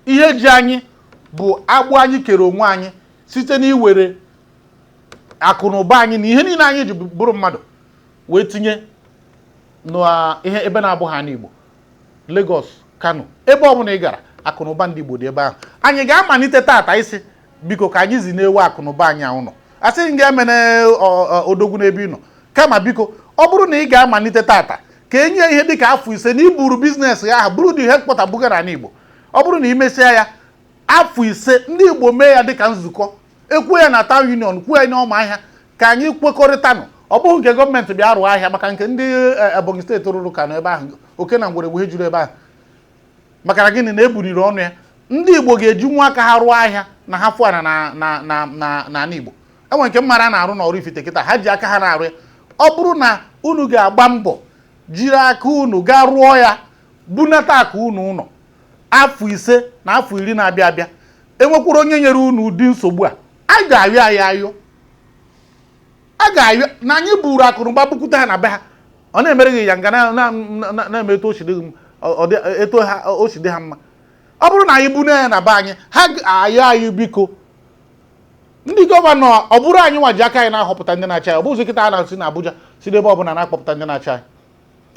Ihe ji anyị bụ agbụ anyị kere onwe anyị site n'iwere akụ na ụba anyị na ihe niile anyị ji bụrụ mmadụ wee tinye n'ihe ebe na-abụghị ana Igbo. Lagos, Kano, ebe ọbụla ị gara, akụ na ụba ndị Igbo dị ebe ahụ. Anyị ga-amalite tata isi, biko, ka anyị zi na-ewe akụ na ụba anyị ụnọ. Asịghị gị emene odogwu n'ebe ị nọ, kama biko, ọ bụrụ na ị ga-amalite tata ka enye ihe dịka afọ 5 na iburu business ya ahụ bụrụ dị headquarter buga n'ala Igbo, ọ bụrụ na ị mesịa ya afọ 5, ndị Igbo mee ya dịka nzukọ, ekwuo ya na town union, kwuo ya n'ọma ahịa, ka anyị kwekọrịtanụ. Ọ bụghị nke gọọmenti bịa rụọ ahịa, maka nke ndị Ebonyi steeti rụrụ ka nọ ebe ahụ, oke na ngwere bụ ihe juru ebe ahụ. Maka na gịnị na ebuniri ọnụ ya? Ndị Igbo ga-eji nwa aka ha rụọ ahịa na ha fụ ana na na na na n'ala Igbo. Enwere nke mmara na-arụ n'Oraifite kịta, ha ji aka ha na-arụ ya. Ọ bụrụ na unu ga-agba mbọ jiri aka unu gaa rụọ ya, bunata akụ unu ụlọ, afọ 5 na afọ 10 na-abịa abịa, enwekwara onye nyere unu ụdị nsogbu a, a ga-ayọ anyị ayọ, a ga-ayọ na anyị buru akụnụba bukwute ha na be ha. Ọ na-emere gị ya nga na-eme etu o si dị etu ha o si dị ha mma. Ọ bụrụ na anyị bune ya na be anyị, ha ga-ayọ anyị, biko, ndị governor. Ọ bụrụ anyị nwa ji aka anyị na-ahọpụta ndị na-achị anyị, ọ bụzi kịta a na-asị na Abuja si n'ebe ọbụla na-akpọpụta ndị na-achị anyị.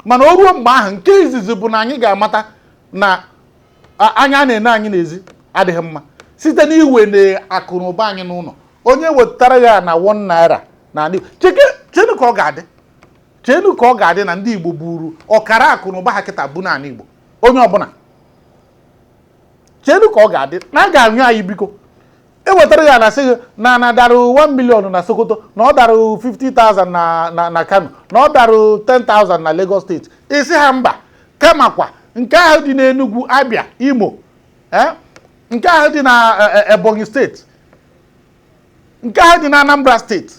Mana o ruo mgbe ahụ, nke izizi bụ na anyị ga-amata na anya a na-ene anyị n'ezi adịghị mma site n'iwe na akụ na ụba anyị n'ụlọ. Onye wetara ya na ₦1 na ala Igbo, chenu ka ọ ga-adị, chenu ka ọ ga-adị na ndị Igbo buru ọkara akụ na ụba ha kịta bụ n'ala Igbo. Onye ọbụla chenu ka ọ ga-adị na a ga-anyụ anyị, biko, ewetara ya na sị gị na na dara 1 million na Sokoto, na ọ dara 50,000 na Kano, na ọ dara 10,000 na Lagos steeti, isi ha mba. Kamakwa nke ahụ dị n'Enugu, Abia, Imo, nke ahụ dị na Ebonyi steeti, nke ahụ dị na Anambra steeti,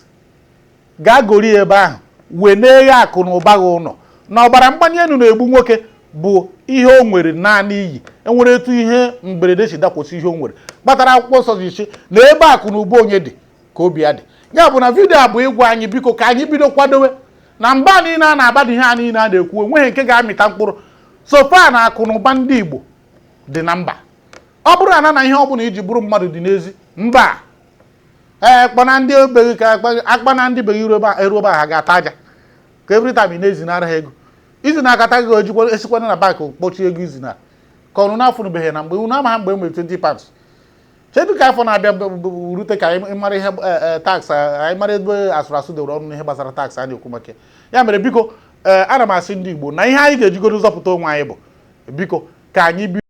gaa gori ebe ahụ wee na-eghe akụ na ụba gị ụlọ. Na ọbara mgbali elu na-egbu nwoke bụ ihe o nwere naanị iyi. Enwere etu ihe mberede si dakwụsị ihe o nwere kpatara akwụkwọ nsọ ji si na ebe akụ na ụba onye dị ka obi ya dị. Ya bụ na video a bụ ịgwa anyị, biko, ka anyị bido kwadowe na mba niile a na-aba dị. Ihe a niile a na-ekwu, enweghị nke ga-amịta mkpụrụ sofa na akụ na ụba ndị Igbo dị na mba. Ọ bụrụ na na ihe ọ bụla iji bụrụ mmadụ dị n'ezi mba, ee, kpana ndị obeghị ka akpa na ndị beghị eru ebe a, ha ga-ata aja ka every time ị na-ezinara ha ego izi na-akata gị ejikwa esikwana na bank kpọchie ego izinara ka ọnụ na-afụnụbeghị na mgbe unu ama mgbe e nwere £20. Chedu ka afọ na-abịa rute ka anyị mara ihe tax, anyị mara ebe asụrụ asụ dewere ọnụ n'ihe gbasara tax a na-ekwu maka ya. Ya mere, biko, ee, ana m asị ndị Igbo na ihe anyị ga-ejigoro zọpụta onwe anyị bụ, biko, ka anyị bi